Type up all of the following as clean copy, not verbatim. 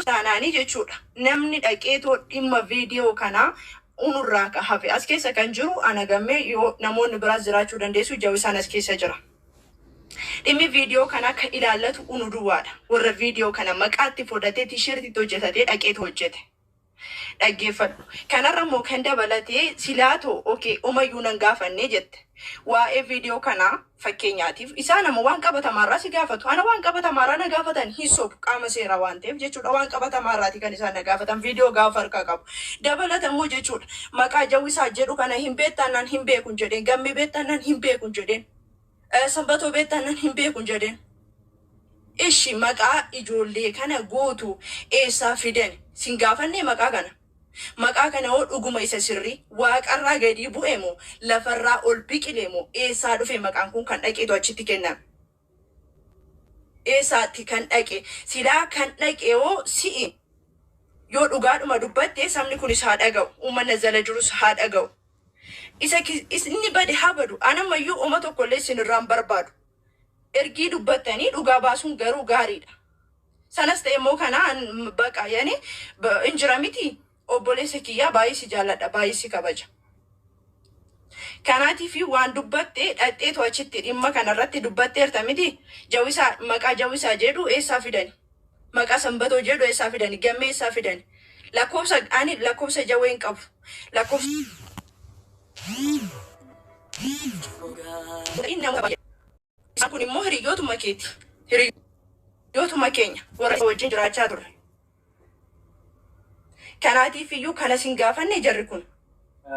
Taanaanii jechuudha. Namni dhaqeetoo dhimma viidiyoo kanaa unurraa ka hafe as keessa kan jiru ana Gammee, yoo namoonni biraas jiraachuu dandeessu, Jawisaan as keessa jira. Dhimmi viidiyoo kanaa kan ilaallatu unu duwwaadha. Warra viidiyoo kana maqaatti fudhatee T-shirtiitti hojjetatee dhaqeetu hojjete. Dhaggeeffadhu. Kanarra immoo kan dabalatee silaatoo okay omayyuu nan gaafannee jette. Waa'ee viidiyoo kanaa fakkeenyaatiif isaan amma waan qabatamaarraa si gaafatu. Ana waan qabatamaarraa na gaafatan hin sobu, qaama seeraa waan ta'eef jechuudha. Waan qabatamaarraati kan isaan na gaafatan, viidiyoo gaafa harkaa qabu. Dabalata immoo jechuudha, maqaa Jawwisaa jedhu kana hin beektaannaan hin beekun jedheen. Gammee beektaannaan hin beekun jedheen. Sanbatoo beektaannaan hin beekun jedheen. Ishi maqaa ijoollee kana guutu eessaa fidan? Sin gaafannee maqaa kana. Maqaa kana hoo dhuguma isa sirrii waaqarraa gadii bu'e moo lafarraa ol biqile moo eessaa dhufe maqaan kun kan dhaqeetu achitti kenname? Eessaatti kan dhaqe? Silaa kan dhaqe hoo si'i. Yoo dhugaadhuma dubbatte sabni kunis haa dhaga'u. Uummanni jala jirus haa dhaga'u. Isa inni bade haa badu. Anammayyuu oma tokkollee isinirraa hin barbaadu. Ergii dubbattanii dhugaa baasuun garuu gaariidha. Sanas ta'e immoo kana baqa yani hin jira miti, obboleessa kiyyaa, baay'ee si jaalladha, baay'ee si kabaja. Kanaatiif waan dubbatte dhaqxeetu achitti dhimma kanarratti dubbatteerta miti. Jawisaa, maqaa Jawisaa jedhu eessaa fidani? Maqaa Sanbatoo jedhu eessaa fidani? Gammee eessaa fidani? Lakkoofsa, ani lakkoofsa Jawwee hin qabu. Lakkoofsa nama isaan kun immoo hiriyootuma keeti. Hiriyootuma keenya warra wajjin jiraachaa turre. Kanaatiif iyyuu kana sin gaafanne jarri kun.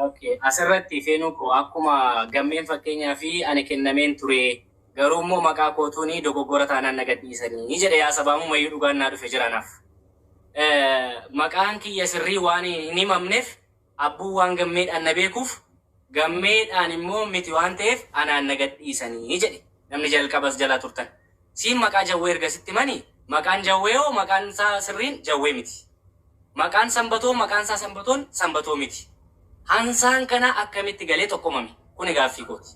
Okay. Asirratti feenuu koo, akkuma Gammeen fakkeenyaa fi ani kennameen ture, garuu immoo maqaa kootuuni dogoggora taanaan na gadhiisanii jedhe. Yaa sabaamu mayyuu dhugaan naa dhufe jira naaf. Maqaan kiyya sirrii waan hin himamneef, abbuu waan Gammeedhaan na beekuuf, Gammeedhaan immoo miti waan ta'eef anaan na gadhiisanii jedhe namni jalqabas jalaa turtan. Siin maqaa Jawwee erga sitti himanii, maqaan Jawwee hoo maqaan isaa sirriin Jawwee miti. Maqaan Sanbatoo, maqaan isaa Sanbatoon Sanbatoo miti. Hansaan kana akkamitti galee tokkomame? Kuni gaaffii kooti.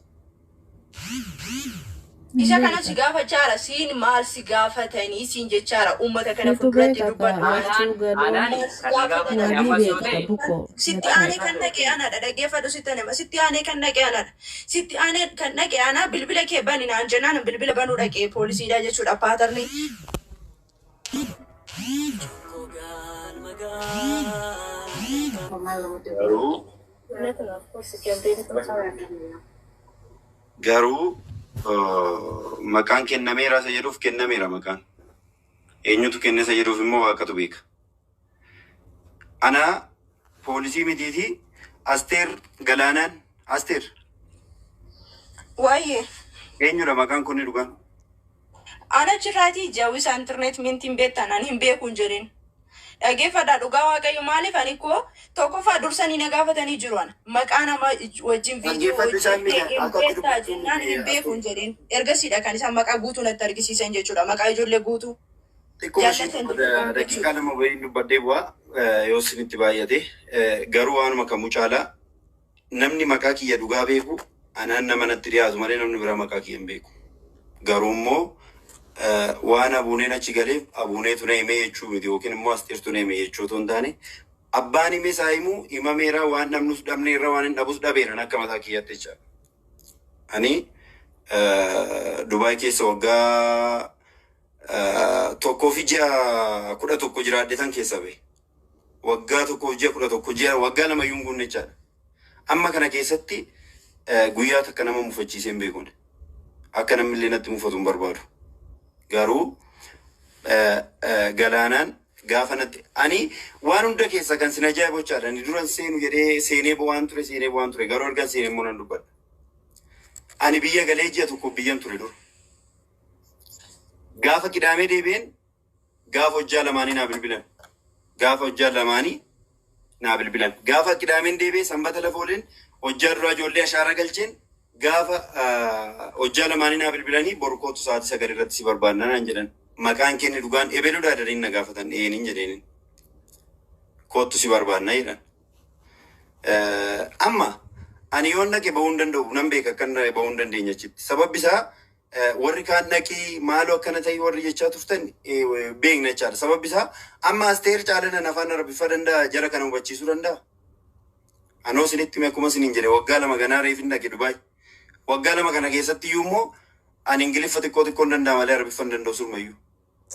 Isa kana si gaafachaara, siin maal si gaafatanii siin jechaara, uummata kana Situ fuulduratti beeka dubbadhu. kaa achuu galoo. Anaan kan na gaafatanii Wabii ammas yoo beekta ta'e bukoo. Sitti aanee kan dhaqe anadha. Dhaggeeffadhu, sitti anema. Sitti aanee kan dhaqe anadha. Sitti aanee kan dhaqe ana. Bilbila kee bani naan jennaan bilbila banuu dhaqe poolisiidha jechuudha paatarni. Garuu maqaan kennameera isa jedhuuf, kennameera maqaan. Eenyutu kenne isa jedhuuf immoo Waaqatu beeka. Ana poolisii mitiiti. Asteer Galaanaan, Asteer. Waa'ee. Eenyudha maqaan kun dhugaan? Ana jiraatii Jawisa internet mintiin beektan ani hin beekuun jedheen. Dhaggeeffadhaa, dhugaa Waaqayyo, maaliif ani koo tokkoffaa dursanii na gaafatanii jiru ana. Maqaa nama wajjin viidiyoo Dhaggeeffadhu, isaan hojjettee miti hin akka ati beektaa dubbachuu jennaan miti hin Asteer. beekuun jedheen. Ergasiidha kan isaan maqaa guutuu natti argisiisan jechuudha. Maqaa ijoollee guutuu. Xiqqoo ishee Jaallatan jechuudha. daqiiqaa 2 wayii dubbadhee bu'aa yoo isinitti baay'ate, garuu waanuma kamuu caalaa namni maqaa kiyya dhugaa beeku anaan nama natti dhiyaatu malee namni biraa maqaa kiyya hin beeku. Garuu immoo waan abuuneen achi galeef abuuneetu na himee jechuu miti, yookiin immoo Asteertu na hime jechuu otoo hin taane, abbaan hime isaa himuu himameera, waan dhabnus dhabneerra, waan hin dhabus dhabeera akka mataa kiyyaatti jechaadha. Ani Dubaay keessa waggaa 1 fi ji'a 11 jiraadhe tan keessa bahe. Waggaa 1 fi ji'a 11, ji'a waggaa 2 iyyuu hin guunne jechaadha. Amma kana keessatti guyyaa takka nama mufachiisee hin beekun. Akka namni illee natti mufatu hin barbaadu. Garuu Galaanaan gaafa natti, ani waan hunda keessa kan sin ajaa'ibu jechaadha. Ani duran seenu jedhee seenee bu'aan ture, seenee bu'aan ture. Garuu ergan seenee immoo nan dubbadha. Ani biyya galee ji'a 1 biyyan ture dura. Gaafa Qidaamee deebi'een gaafa hojjaa lamaanii naa bilbilan. Gaafa hojjaa lamaanii naa bilbilan. Gaafa Qidaameen deebi'ee Sanbata lafa ooleen hojjaa duraa ijoollee ashaaraa galcheen gaafa hojjaa lamaanii naa bilbilanii, "Borkootu sa'aatii 9 irratti si barbaadna," naan jedhan. "Maqaan keenya dhugaan ebeluudhaa?" jedhanii na gaafatan. "Eenin," jedheenin. "Kootu si barbaadna," jedhan. Amma ani yoon dhaqe bahuu hin danda'u, nan beeka akka inni bahuu hin dandeenye achitti. Sababbi isaa Warri kaan dhaqii maaloo akkana ta'ii warri jechaa turtan beekna jechaadha. Sababbi isaa amma Asteer Caalana afaan Arabiffaa danda'a, jara kana hubachiisuu danda'a. Anoo isinitti hime, akkuma isiniin jedhe, waggaa 2 ganaa reef hin dhaqe Dubaay. Waggaa 2 kana keessatti iyyuu immoo ani Ingiliffa xiqqoo xiqqoo hin danda'a malee Arabiffa hin danda'u surmayyuu.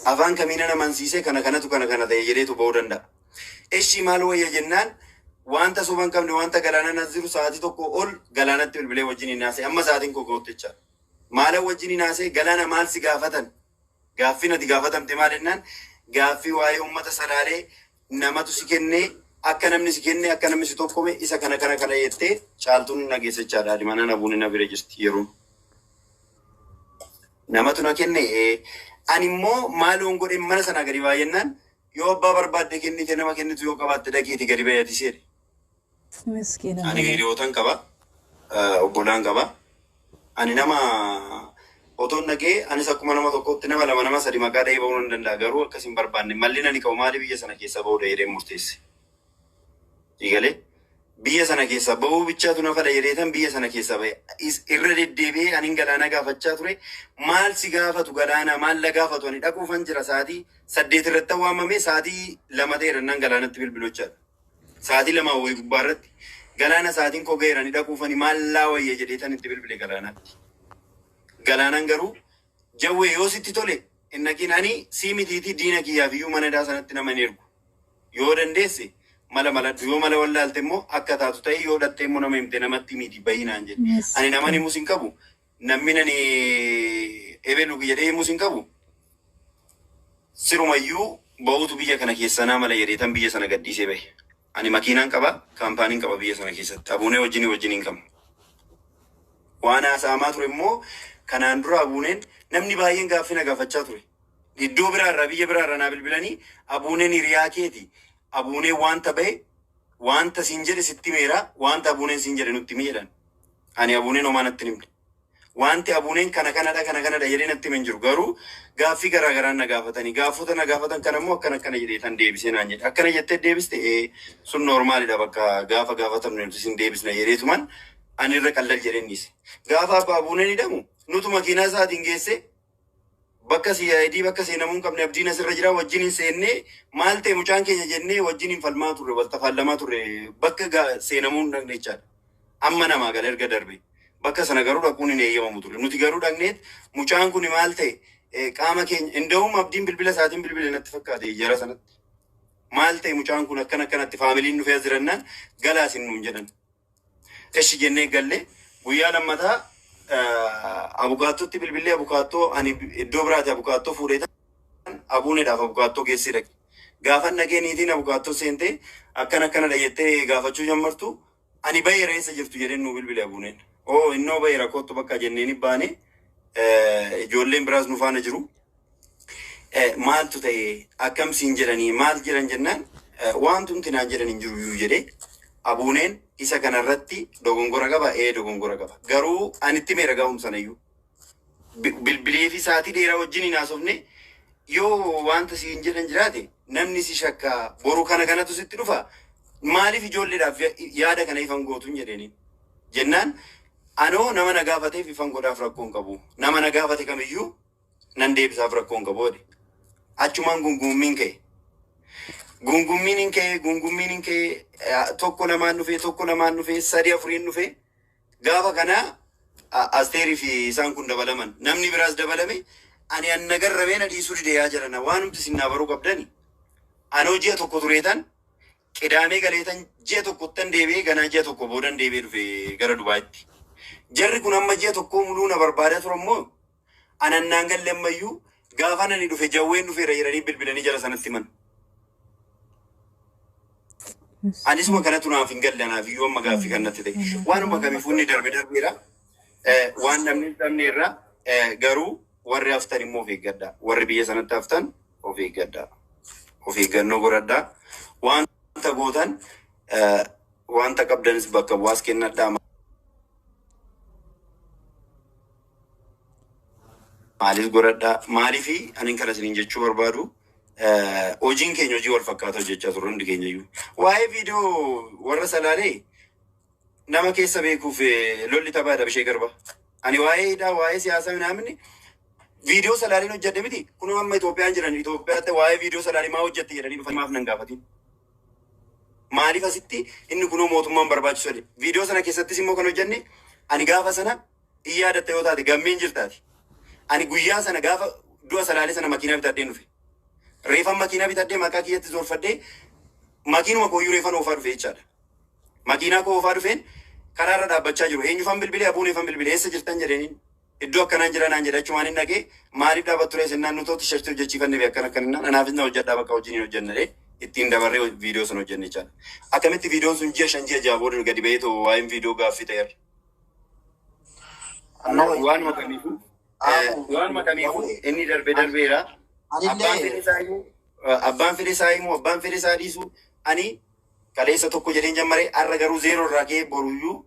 Afaan kamiina amansiisee kana kanatu kana kana ta'e jedheetu ba'uu danda'a. Eshii, maal wayya jennaan, wanta soba hin qabne, wanta galaanaan as jiru, sa'aatii 1 ol galaanatti bilbilee wajjin hin haasa'e. Amma sa'aatiin koo ga'utti jechaadha. Maala wajjin hin haasa'e? Galaana, maal si gaafatan? Gaaffii ati gaafatamte maal jennaan, gaaffii waa'ee uummata Salaalee, namatu si kennee, akka namni si kennee, akka namni si tokkome, isa kana kana kana jettee Caaltuun hin dhageesse jechaadha. Mana nabuun na bira jirti yeroo. Namatu na kenne, ani immoo maaloon godhe mana sanaa gadi baay'ennaan, yoo abbaa barbaadde kennite, nama kennitu yoo qabaatte, dhaqiiti gadi bayyati seere. Miskiina. Ani hiriyootan qaba. Obbolaan qaba. Ani nama otoon dhaqee, anis akkuma nama tokkotti nama lama, nama sadi maqaa dhahee bahuu nan danda'a, garuu akkas hin barbaanne. Malli ani qabu maali, biyya sana keessa bahuu jedhee murteesse. Eegalee biyya sana keessa bahuu bichaatu na fala jedheetan biyya sana keessa bahe. Irra deddeebi'ee anin Galaana gaafachaa ture. Maal si gaafatu Galaana, maal la gaafatu? Ani dhaquufan jira, sa'aatii 8 irratti waamame, sa'aatii 2 ta'eera nan galaanatti bilbilochaadha. Sa'aatii 2 wayii gubbaa irratti Galaana, sa'aatiin koo ga'eera, ni dhaquufani, maal laa wayya jedheetan itti bilbile Galaanaatti. Galaanaan garuu, "Jawwee, yoo sitti tole hin dhaqin, ani sii mitiitii diina kiyyaaf iyyuu mana daa sanatti nama hin ergu. Yoo dandeesse mala maladhu, yoo mala wallaalte immoo akka taatu ta'e, yoo dhattee immoo nama himte namatti miti, bayinaan" jedhe. Ani nama himus hin qabu. Namni nani ebelu jedhee himus hin qabu. Sirumayyuu bahuutu biyya kana keessaa naa mala jedhee tan biyya sana gadhiisee bahe. Ani makiinaan qaba, kaampaaniin qaba biyya sana keessatti. Abuunee wajjin hin qabu. Waan haasa'amaa ture immoo kanaan dura Abuuneen, namni baay'een gaaffii na gaafachaa ture. Iddoo biraarraa, biyya biraarraa naa bilbilanii, "Abuuneen hiriyaa keeti. Abuuneen wanta bahe, wanta siin jedhe sitti meera, wanta Abuuneen siin jedhe nutti himi" jedhan. Ani Abuuneen homaa natti hin himne. Wanti Abuuneen kana kanadha, kana kanadha jedhee natti hime hin jiru. Garuu gaaffii garaa garaan na gaafatanii, gaafota na gaafatan kana immoo akkana akkana jedhee tan deebisee naan jedhe. "Akkana jettee deebiste, sun normaalidha, bakka gaafa gaafatamne nuti sin deebisna" jedheetuman ani irra qallal jedheen dhiise. Gaafa abbaa Abuuneen hidhamu nutu makiinaa isaatiin geesse bakka CID, bakka seenamuu hin qabne. Abdiin asirra jira, wajjin hin seennee, maal ta'e mucaan keenya jennee wajjin hin falmaa turre, wal tafaallamaa turre, bakka seenamuu hin dhaqne jechaadha. Amma namaa gala erga darbe. Bakka sana garuu dhaquun hin eeyyamamu ture. Nuti garuu dhaqneet, mucaan kun maal ta'e, qaama keenya inda'uum Abdiin bilbila isaatiin bilbile natti fakkaate jara sanatti. Maal ta'e mucaan kun, akkana akkanatti faamiliin dhufee as jirannaan, galaa isin nuun jedhan. Eshi jennee galle. Guyyaa lammataa abukaattootti bilbilee, abukaattoo ani iddoo biraati abukaattoo fuudhee Abuuneedhaaf abukaattoo geessee dhaqe. Gaafa dhaqee niitiin abukaattoo seentee akkana akkanadha jettee gaafachuu jammartu, "Ani baheera, eessa jirtu?" jedheen nuu bilbile Abuuneen. "Oo, innoo baheera, kottu bakka" jenneen baane, ijoolleen biraas nu faana jiru. Maaltu ta'e, akkam siin jedhanii, maal jedhan jennaan, "Wantumti naan jedhan hin jiru iyyuu" jedhee. Abuuneen isa kanarratti dogongora qaba, ee, dogongora qaba. Garuu ani itti meera gaa'umsa iyyuu. Bilbilee fi sa'aatii dheeraa wajjin hin haasofne, yoo wanta siin jedhan jiraate namni si shakkaa, boru kana kanatu sitti dhufa, maaliif ijoolleedhaaf yaada kana ifan gootuun jedheeni. Jennaan, "Anoo nama na gaafateef ifan godhaaf, rakkoo hin qabu. Nama na gaafate kamiyyuu nan deebisaaf, rakkoo hin qabu" jedhe. Achumaan gungummiin ka'e. Gungummiin hin ka'e, gungummiin hin ka'e, tokko lamaan dhufee, tokko lamaan dhufee, sadi afuriin dhufee, gaafa kana Asteerii fi isaan kun dabalaman, namni biraas dabalame, ani anna garramee na dhiisuu dide. Yaa jedhana, waanumti isin naa baruu qabdani. Anoo ji'a 1 tureetan Qidaamee galeetan, ji'a tokkottan deebi'ee, ganaa ji'a 1 boodan deebi'ee dhufe gara Dubaayitti. Jarri kun amma ji'a 1 muluu na barbaadaa turan moo, anannaan galle ammayyuu, gaafa nani dhufe "Jawween dhufeera" jedhanii bilbilanii jara sanatti himan. Anisuma kanatu naaf hin galle, anaaf iyyuu amma gaaffii kan natti ta'e. Waanuma kamiifuu inni darbe darbeera. Waan namni hin dhabne irra, garuu warri haftan immoo of eeggadhaa. Warri biyya sanatti haftan of eeggadhaa. Of eeggannoo godhadhaa. Wanta gootan, wanta qabdanis bakka bu'aas kennadhaa. Maalis godhadhaa. Maaliifi ani kana isiniin jechuu barbaadu, hojiin keenya hojii wal fakkaataa hojjechaa turre hundi keenya iyyuu. Waa'ee viidiyoo warra Salaalee nama keessa beekuuf lolli taphaadha bishee garba. Ani waa'ee hidhaa, waa'ee siyaasaa minaaminni viidiyoo salaaliin hojjedhe miti. Kunoo amma Itoophiyaan jiran, Itoophiyaatti waa'ee viidiyoo salaalii maa hojjette jedhanii dhufanii maaf nan gaafatin? Maaliif asitti inni kunoo mootummaan barbaachisu jedhe? Viidiyoo sana keessattis immoo kan hojjenne ani gaafa sana in yaadatta yoo taate, gammeen jirtaati. Ani guyyaa sana gaafa du'a salaalee sana makiinaa bitadheen dhufe. Reefan makiinaa bitadhee maqaa kiyyatti zorfadhee makiinuma kooyyuu reefan oofaa dhufe jechaadha. Makiinaa koo oofaa dhufeen karaarra dhaabbachaa jiru. Eenyufan bilbilee? Abuuneefan bilbilee, eessa jirtan jedheeniin. Iddoo akkanaan jira naan jedhe. Achumaan hin dhaqee, maaliif dhaabattu ree sennaan, nutoo tishartii hojjechiifanne be akkana akkana naan, anaafis na hojjedhaa, bakka wajjin hin hojjenne ittiin dabarree viidiyoo sun hojjenne jechaadha. Akkamitti viidiyoon sun ji'a 5, ji'a 6 booda gadi ba'ee too waa'een viidiyoo gaaffii ta'eera? Waanuma kamiifuu waanuma kamiifuu inni darbe darbeera. Abbaan fedhe isaa himuu, abbaan fedhe isaa himuu, abbaan fedhe isaa dhiisuu, ani kaleessa tokko jedheen jammaree, har'a garuu zeeroo irraa ka'ee boruyyuu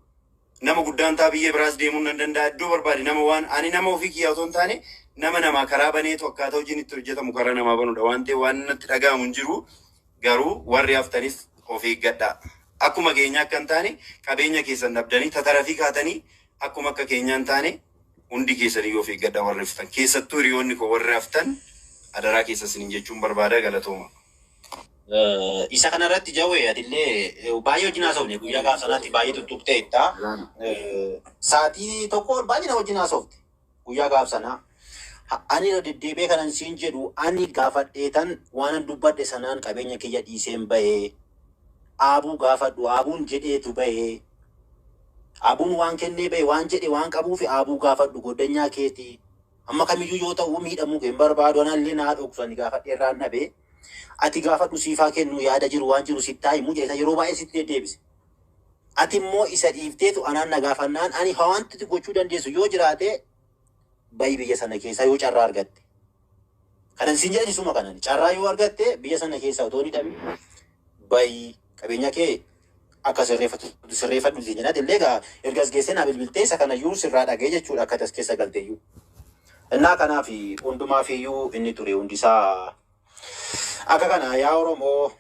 nama guddaan ta'a, biyya biraas deemuu nan danda'a, iddoo barbaade. Nama waan ani nama ofii kiyyaa otoo hin taane nama namaa karaa baneetu akkaataa hojiin itti hojjetamu karaa namaa banudha waan ta'eef waan natti dhaga'amu hin jiru. Garuu warri haftanis of eeggadhaa. Akkuma keenya akka hin taane, qabeenya keessan dhabdanii tatarafii kaatanii akkuma akka keenyaa hin taane, hundi keessaniyyuu of eeggadhaa warri haftan. Keessattuu hiriyoonni koo warri haftan adaraa keessa isiniin jechuun barbaada, galatooma. Isa kanarratti Jawee, atillee baay'ee wajjin haasofne, guyyaa gaaf sanaatti baay'ee tuttuqxeetta. Sa'aatii tokko ol baay'ee na wajjin haasofte guyyaa gaaf sanaa. Ani irra deddeebi'ee kanan siin jedhu, ani gaafadheetan waanan dubbadhe sanaan qabeenya kiyya dhiiseen bahee, aabuu gaafadhu, aabuun jedheetu bahee, aabuun waan kennee bahe, waan jedhe waan qabuuf, aabuu gaafadhu, goddanyaa keetii. Amma kamiyyuu yoo ta'u miidhamuu kee hin barbaadu, anallee naa dhoksu, ani gaafadhee irraan dhabe. Ati gaafadhu, siifaa kennu, yaada jiru waan jiru sittaa himu jedhe yeroo baay'ee sitti deddeebise. Ati immoo isa dhiifteetu anaan na gaafannaan, ani wanti gochuu dandeessu yoo jiraate bahi biyya sana keessaa yoo carraa argatte. Kanan siin jedhan isuma kanan, carraa yoo argatte biyya sana keessaa otoo hin hidhamin bahi, qabeenya kee akka sirreeffatu sirreeffadhu siin jedhan. Illee egaa erga as geessee naa bilbiltee isa kanayyuu sirraa dhagee jechuudha akka as keessa galteeyyuu. Innaa kanaaf hundumaaf iyyuu inni ture hundisaa akka kana. Yaa Oromoo,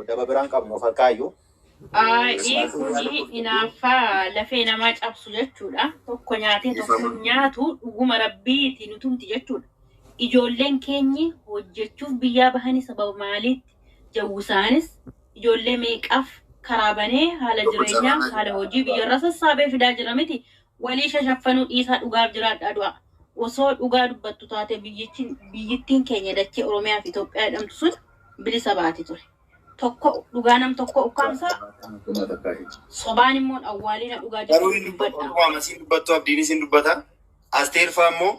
daba biraan qabnu of harkaayyuu. Kuni hinaaffaa lafee namaa cabsu jechuudha. Tokko nyaatee tokko hin nyaatu, dhuguma rabbiiti nutumti jechuudha. Ijoolleen keenyi hojjechuuf biyyaa bahanii sababa maaliitti jawwisaanis ijoollee meeqaaf karaa banee haala jireenyaa, haala hojii biyyarraa sassaabee fidaa jira miti. Walii shashaffanuu dhiisaa, dhugaaf jiraadhaa du'a. Osoo dhugaa dubbattu taate biyyittiin keenya dachee Oromiyaa fi Itoophiyaa jedhamtu sun bilisa baati ture. Tokko dhugaa nam tokko ukkaamsaa, sobaan immoo awwaalina, dhugaa Garuu jechuun inni dubbatu dubbadha. waama siin dubbattu, abdiinis hin dubbata. Asteer faa immoo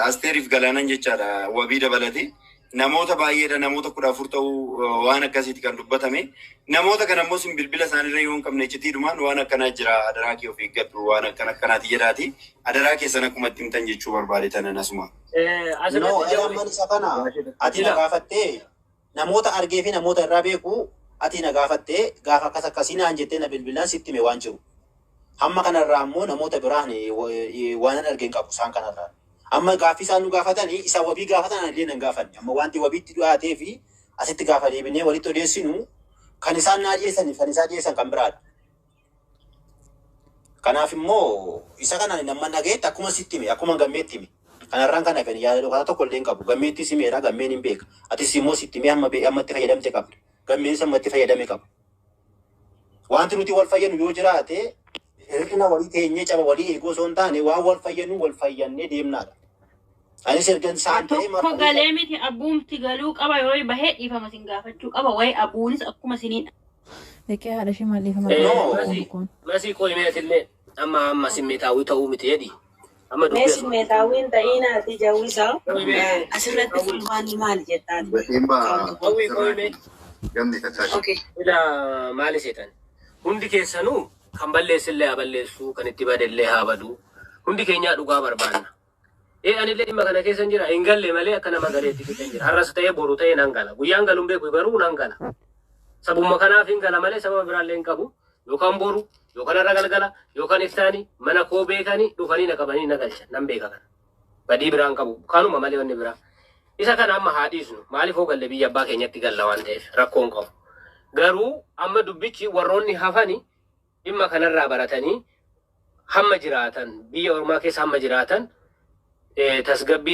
Asteeriif Galaanan jechaadha wabii dabalate. Namoota baay'eedha, namoota 14 ta'uu waan akkasiiti kan dubbatame. Namoota kana immoo sin bilbila isaaniirra yoo hin qabne iccitiidhumaan waan akkanaa jira, adaraa kee of eeggadhu, waan akkana akkanaati jedhaati. Adaraa keessan akkuma itti himtan jechuu barbaade tanan asuma. No, Asirratti Jawwee. amman isa kana ati na Jila. gaafattee namoota argee fi namoota irraa beeku ati na gaafattee gaafa akkas akkasii naan jettee na bilbilaan sitti hime waan jiru. Hamma kanarraa immoo namoota biraan waan an arge hin qabu isaan kanarraa. Amma gaaffii isaan nu gaafatanii isa wabii gaafatan anillee nan gaafanne. Amma wanti wabiitti dhiyaatee fi asitti gaafa deebinee walitti odeessinu kan isaan naa dhiyeessaniif kan isaan dhiyeessan kan biraadha. Kanaaf immoo isa kana nama dhagayetti akkuma sitti hime, akkuma gammeetti hime. Kanarraan kan hafan yaada dhokataa tokko illee hin qabu. Gammeettis himeera, gammeen hin beeka. Atis immoo sitti himee hamma amma itti fayyadamte qabda. Gammeenis amma itti fayyadame qaba. Wanti nuti wal fayyadnu yoo jiraate hir'ina walii teenyee caba walii eeguu osoo hin taane waan wal fayyadnu wal fayyannee deemnaadha. Anis ergan isaan ta'ee Tokko galee miti, abbuumti galuu qaba, yoo bahee dhiifama sin gaafachuu qaba, wayi abuunis akkuma siniin Dhaqee haadha ishee maal dhiifama No. gaafachuu Masii, kun. Masii, qo'imeetillee amma simmeetaawwii ta'uu miti jedhi. Amma Mee dubbii simmeetaawwiin ta'inaati jawwisaa, asirratti furmaanni maali jettaati? Hawwii, qo'imee. Gamni tattaashi. Okay. Ila maali seetan? Hundi keessanuu kan balleessillee haa balleessu, kan itti badellee haa badu. Hundi keenyaa dhugaa barbaanna. Ee, anillee dhimma kana keessa hin jira. Hin galle malee akka nama galeetti keessa hin jira. Har'as ta'ee boru ta'ee nan gala. Guyyaan galuun beeku, garuu nan gala. Sabumma kanaaf hin gala malee sababa biraallee hin qabu. Yookaan boru, yookaan har'a galgala, yookaan iftaani mana koo beekanii dhufanii na qabanii na galchan. Nan beeka kana. Badii biraan qabu. Kanuma malee wanni biraa. Isa kana amma haa dhiisnu. Maaliif hoo galle, biyya abbaa keenyatti galla waan ta'eef rakkoo hin qabu. Garuu amma dubbichi warroonni hafani dhimma kanarraa baratanii Hamma jiraatan, biyya ormaa keessa hamma jiraatan tasgabbii.